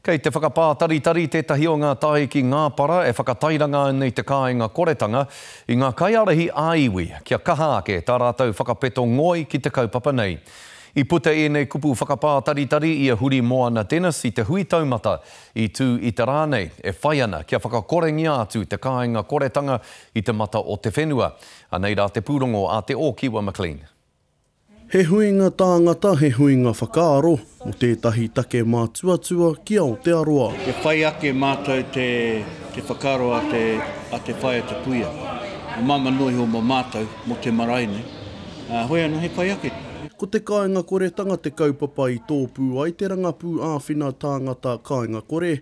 Kei te whakapātaritari tētahi o ngā tāiki ngāpara e whakatairanga ana i te kāinga koretanga i ngā kaiārahi ā-iwi kia kaha ake tā rātou whakapeto ngoi ki te kaupapa nei. I puta ēnei kupu whakapātaritari i a Hurimoana Dennis i te hui taumata i tū i te rā nei, e whai ana kia whakakorengia atu te kāinga koretanga i te mata o te whenua. Anei rā te pūrongo a Te Ōkiwa McLean. He huinga tāngata, he huinga whakaaro mō tētahi take mātuatua ki Aotearoa. E whai ake mātou te te whakaaro a te a te whaea te puia. O māma noa iho mō mātou, mō te marae nei. Ā, hoi anō he pai ake. Ko te kāinga koretanga te kaupapa i tōpū ai te rangapū āwhina tāngata kāinga kore,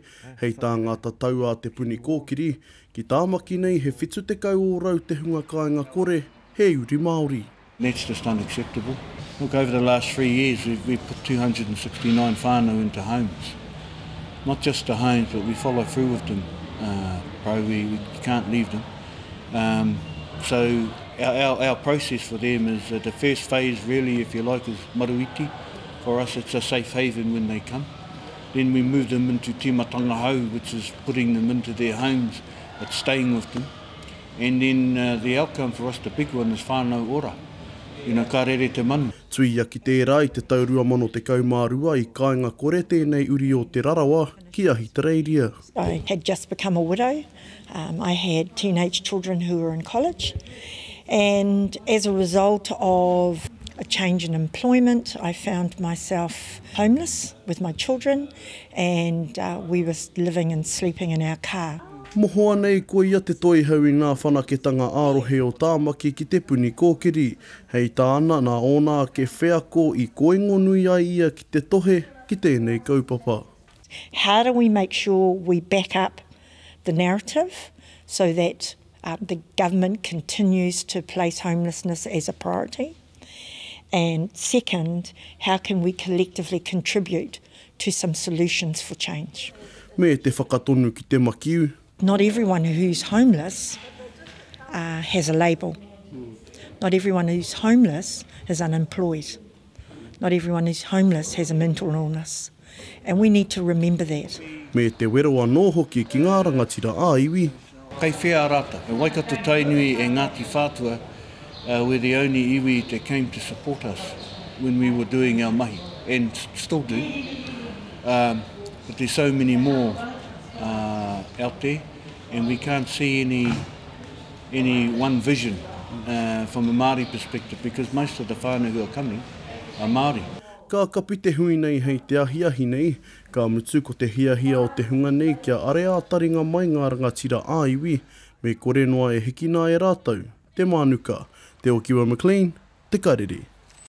hei tā ngā tatau a Te Puni Kōkiri, ki Tāmaki nei he 70 ōrau te hunga kāinga kore, he uri Māori. That's just unacceptable. Look, over the last three years, we've, we've put 269 whānau into homes. Not just the homes, but we follow through with them, uh, bro. We, we can't leave them. Um, so our, our, our process for them is uh, the first phase, really, if you like, is maruiti. For us, it's a safe haven when they come. Then we move them into Timatanga Hau, which is putting them into their homes, but staying with them. And then uh, the outcome for us, the big one, is whānau ora. You know, ka rere te manu. Tuia ki tērā i te tau 2012 i kāinga kore tēnei uri o Te Rarawa ki Ahitereiria. I had just become a widow. Um, I had teenage children who were in college. And as a result of a change in employment, I found myself homeless with my children and uh, we were living and sleeping in our car. Mohoa nei ko ia te toihau i ngā whanaketanga ā-rohe o Tāmaki ki Te Puni Kōkiri. Hei tāna, nā ōna ake wheako i kōingo nui ai ia ki te tohe ki tēnei kaupapa. How do we make sure we back up the narrative so that the government continues to place homelessness as a priority? And second, how can we collectively contribute to some solutions for change? Me te whakatonu ki te makiu. Not everyone who's homeless uh, has a label. Not everyone who's homeless is unemployed. Not everyone who's homeless has a mental illness. And we need to remember that. Me te wero anō hoki ki ngā rangatira ā-iwi. Kei whea rātou? E Waikato Tainui e Ngāti Whātua were the only iwi that came to support us when we were doing our mahi, and still do. Um, but there's so many more uh, out there, and we can't see any, any one vision uh, from a Māori perspective, because most of the whānau who are coming are Māori. Ka kapi te hui nei hei te ahiahi nei, ka mutu ko te hiahia o te hunga nei kia are ā-taringa mai ngā rangatira ā-iwi, me kore noa e hikina e rātou te mānuka. Te Okiwa McLean, Te Karere.